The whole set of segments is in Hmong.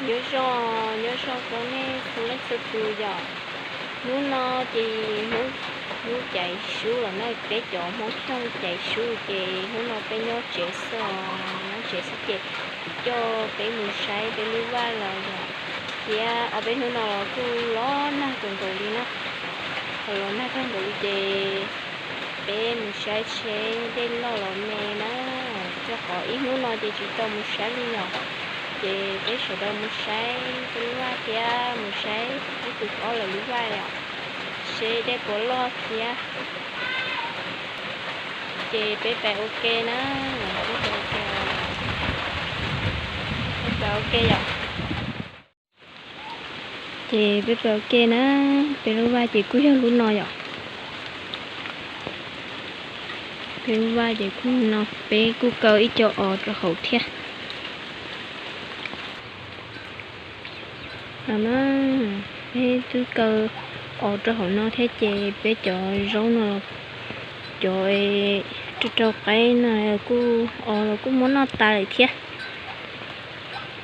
Nyob zoo, nyob zoo rau nej txhua leej txhua tus yom. Hnub no ces hnub, hnub caiv sub los na, peb cov Hmoob Xyooj caiv sub ces hnub no peb nyob tsev xwb os, nyob tsev xwb ces kuv coj peb mus saib peb lub vaj los yom. Thiab ob peb hnub no los kuj los nag kawg nkaus li na, los nag kawg nkaus li ces peb mus saib seb dej loj los me na, rau qhov ib hnub no ces tsis tau mus saib li yom. Ces peb sawv daws mus saib peb lub vaj thiab mus saib ib tus hlob lawv lub vaj yom, seb dej puas loj thiab. Ces peb pais ua ke na, peb pais ua ke, peb pais ua ke yom. Ces peb pais ua ke na, peb lub vaj ces kuj yog lub no yom. Peb lub vaj ces kuj no, peb kuj kaw ib co os rau hauv thiab. No na, peb twb kaw os rau hauv no thiab ces peb cov zaub no, cov rau rau qaib no kuj os los kuj muab noj tas lawm thiab.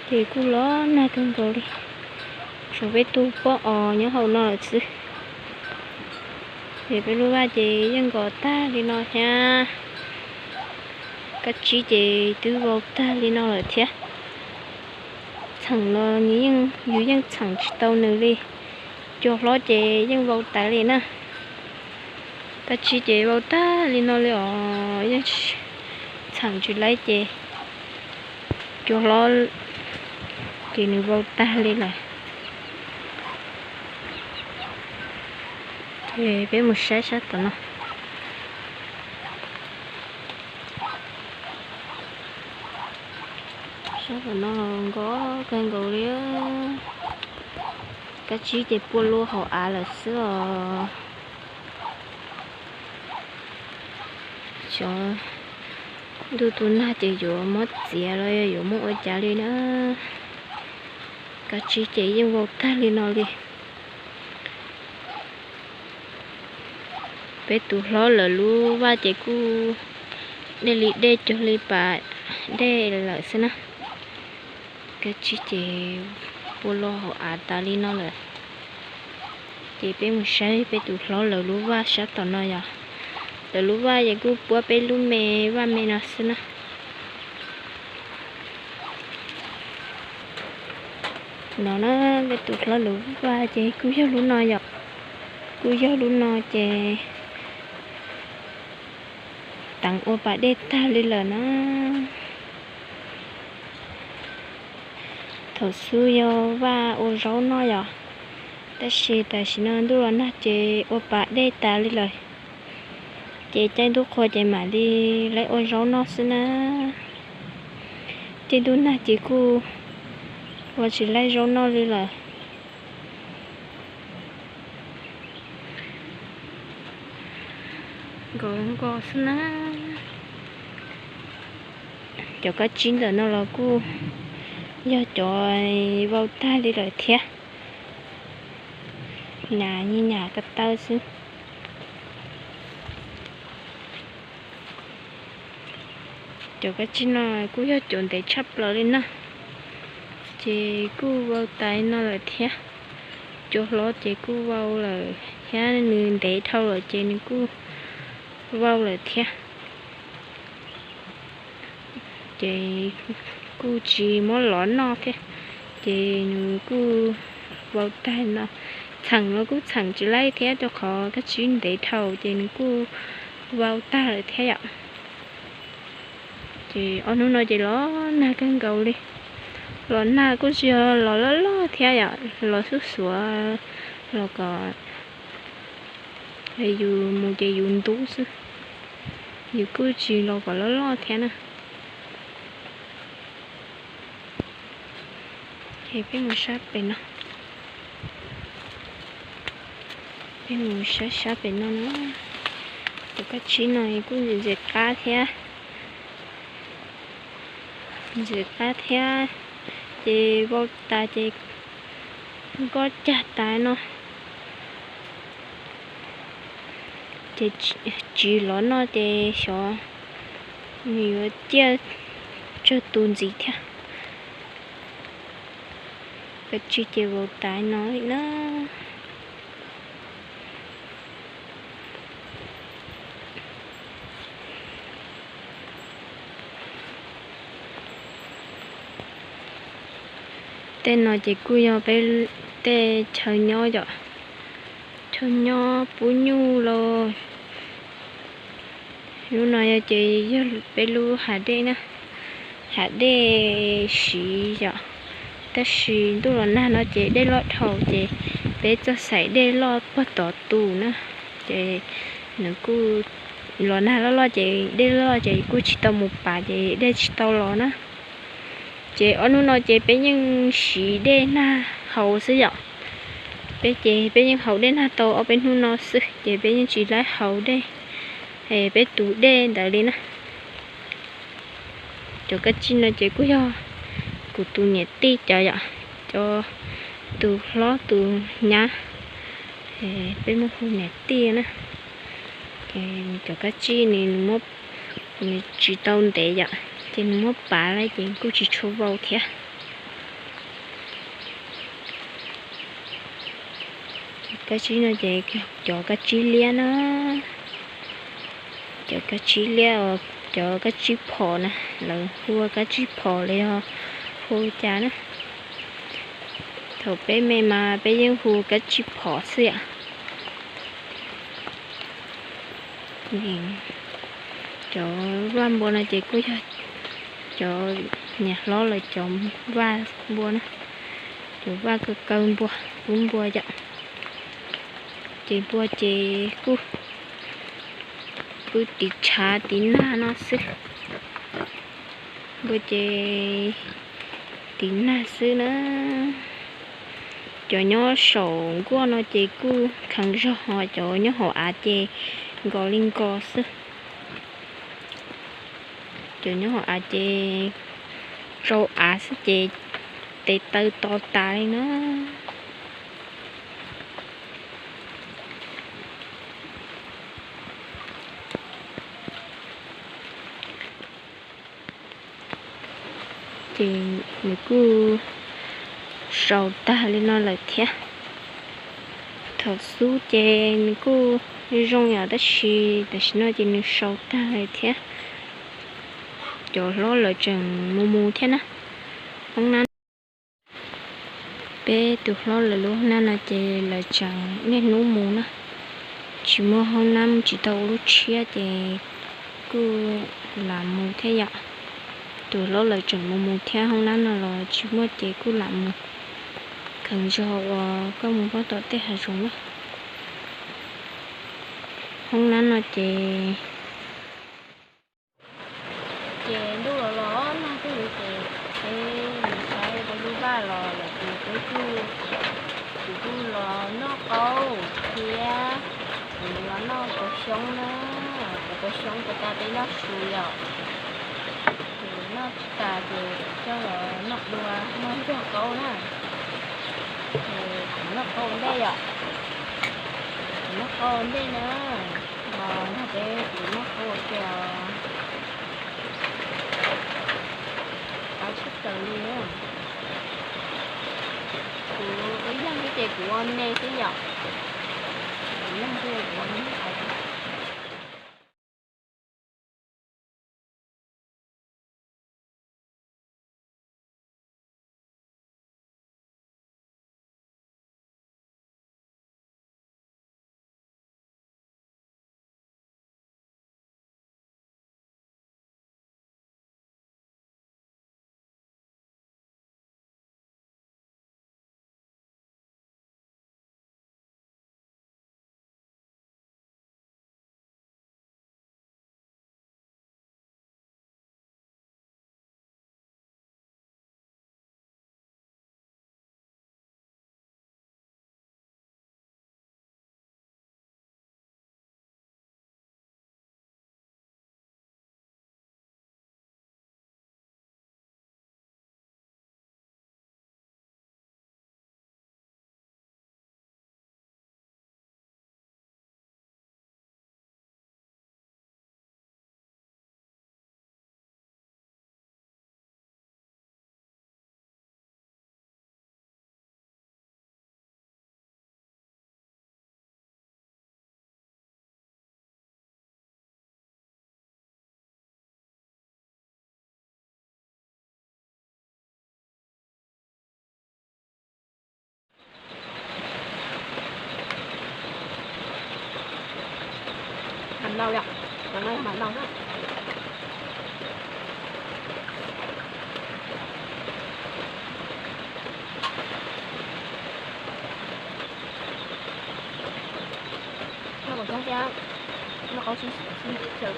Ces kuj los nag kawg nkaus li, tshuav peb tug pob os nyob hauv no lawm xwb. Ces peb lub vaj ces yeej nkos tag li no thiab. Kab tsib ces twb vau tag li no lawm thiab. Txheem los nws yeej, yus yeej txheem tsis tau nws li. Cua hlob ces yeej vau tas li na. Kab tsib ces vau tag li no li os, yeej txheem tsis laib ces cua hlob ces nws vau tag li lawm. Ces peb mus saib sab tom no. Sab tom no nkos kawg nkaus li. Kab tsib ces pua lua hauv av lawm xwb os. Xyov ntuj tu nag ces yuav muab txiav los yog yuav muab ua cas li na. Kab tsib ces yeej vau tag li no li. Peb tus hlob lawv lub vaj ces kuj dej li dej cuag li pas dej lawm xwb na. Kab tsib ces pua lua hauv av tas li no lawm. Ces peb mus saib peb tus hlob lawv lub vaj sab tom no yom. Lawv lub vaj ces kuj puab peb lub me vaj me no xwb na. No na, peb tus hlob lawv lub vaj ces kuj yog lub no yom. Kuj yog lub no ces teev ua pas dej tag li lawm na. Thaum xub yog vaj ua zaub noj yom, tab sis tam sim no ntuj los nag ces ua pas dej tas li lawm. Ces caij ntuj qhua ces mam li laib ua zaub noj xwb na. Caij ntuj nag ces kuj ua tsis laib zaub noj li lawm. Nkos nkos xwb na. Cov kab tsib ntawm no los kuj yog cov vau tag li lawm thiab. Nyam nyam ko taw xwb. Cov kab tsib no kuj yog cov ntev tshaj plaws li na, ces kuj vau tas li no lawm thiab. Cua hlob ces kuj vau lawm thiab, nws ntev dhau lawm ces nws kuj vau lawm thiab. Ces kuj tsis muab lov noj thiab, ces nws kuj vau tag no. Txheem los kuj txheem tsis laib thiab, rau qhov kab tsib ntev dhau ces nws kuj vau tag lawm thiab yom. Ces ob hnub no ces los nag kawg nkaus li. Los nag kuj tsis yog los loj loj thiab yom, los xuav xuav los kom yus mus ces yus ntub xwb, yus kuj tsis los kom loj loj thiab na. Ces peb mus sab pem no, peb mus sab sab pem no na. Tus kab tsib no kuj ntxim ntxim qab thiab, ntxim qab thiab, ces vau tas ces nkoj cag tas no. Ces tsis lov noj ces xyov nws yuav ciaj tsawg tus ntxiv thiab. Kab tsib ces vau tas no li na. Tej no ces kuj yog peb tej chaw nyob yom, chaw nyob pub nyuj los. Lub no yog ces yog peb lub hav dej na, hav dej siv yom. Tab sis ntuj los nag no ces dej loj dhau ces peb txawj xaim dej loj puag tod tus na, ces nws kuj los nag loj loj ces dej loj ces kuj tsis tau mus pav ces dej tsis tau los na. Ces ob hnub no ces peb yeej siv dej nag haus xwb yom. Peb ces peb yeej haus dej nag tau ob peb hnub no xwb ces peb yeej tsis laib haus dej, peb tus dej ntawd li na. Cov kab tsib no ces kuj yog kuv tus niam tij cov yom, cov tus hlob tus nyab, peb muab hu niam tij na. Cov kab tsib nws, nws tsis tau ntev yom, ces nws muab pav lawm ces kuj tsis tshua vau thiab. Kab tsib no ces cov kab tsib liab na, cov kab tsib liab, cov kab tsib phom na, lawv hu ua kab tsib phom los yog hu ua cas na. Thaum peb me mas peb yeej hu kab tsib phom xwb yom. Cov vaj npua no ces kuj yog cov niam hlob lawv cov vaj npua na, cov vaj kaw kaw npua, pub npua yom. Ces npua ces kuj pw tiv tshav tiv nag no xwb. Npua ces tiv nag xwb na. Cov nyob saum nkuaj no ces kuj kheev zog, ho cov nyob hauv av ces nkaus li nkaus xwb. Cov nyob hauv av ces tsau av xwb ces tes taw to tas li na. Ces nws kuj sau tag li no lawm thiab. Thaum xub ces nws kuj zoo yom, tab sis tam sim no ces nws sau tag lawm thiab. Cov hlob lawv tseem mus mus thiab na. Hoob nab, peb tus hlob lawv lub hoob nab no ces lawv tseem niaj hnub mus na, tsis muaj hoob nab, tsis tau ua lub tshiab ces kuj lam mus thiab yom. Tus hlob lawv tseem mus mus thiab, hoob nab no los tsis muaj ces kuj lam mus. Kheev zog uas koj mus pab tom tej hav zoov na. Hoob nab no ces, ces ntuj los los nag thiab ces peb mus saib peb lub vaj los lawm ces peb kuj, kuv kuj los noj qaub thiab, kuv los noj kaus xyoob na, kuv kaus xyoob puas tas peb noj su yom. Ces noj tsis tas ces coj los noj dua, noj ncog qaub na. Ces kuv noj qaub ua ntej yom. Kuv noj qaub ua ntej na. Los nrog peb kuv noj qaub ua ke os. Qaub tshaj plaws li. Kuv ib leeg xwb ces kuv ua me xwb yom. Kuv ib leeg xwb ces kuv ua me. Ntau li, cov no yog mam ntau na. Noj qab thiab, noj qab sib sib xyaw.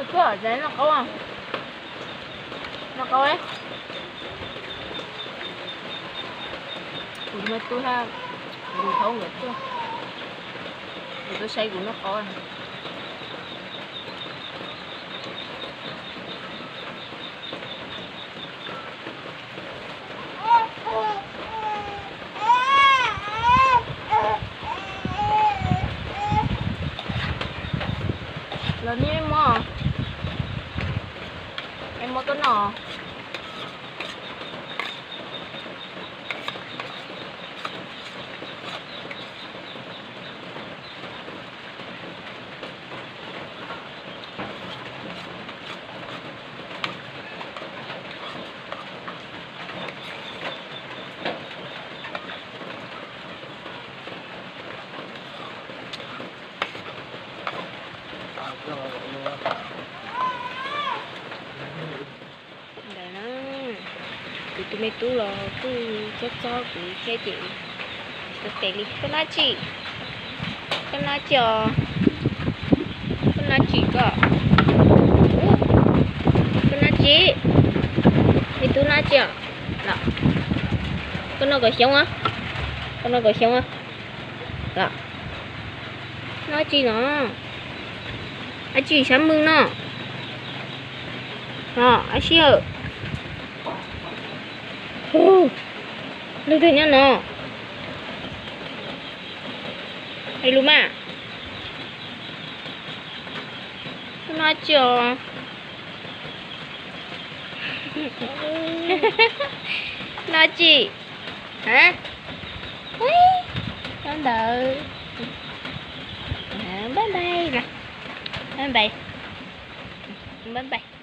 Tuaj, tuaj, noj qab, noj qab. Kuv me tub hab, kuv thaub nkawd tuaj, nkawd tuaj saib kuv noj qab. Los neb muab, es muab koj noj. Ntawd na, kuv tus me tub los kuj txob txob kuv thiab ces tsis tau tes li. Koj noj tsi? Koj noj tsi os? Koj noj tsi koj? Koj noj tsi? Me tub noj tsi os? Los, koj noj kom xyoob os. Koj noj kom xyoob os. Los, noj tsi no? Ab tsi sab mwg no? Los ab sib hawm. Hu, lug twg nyob no? Hais lus mas. Noj tsi os? Noj tsi? Hab, ntawd, npaj npais, npaj npais, npaj npais.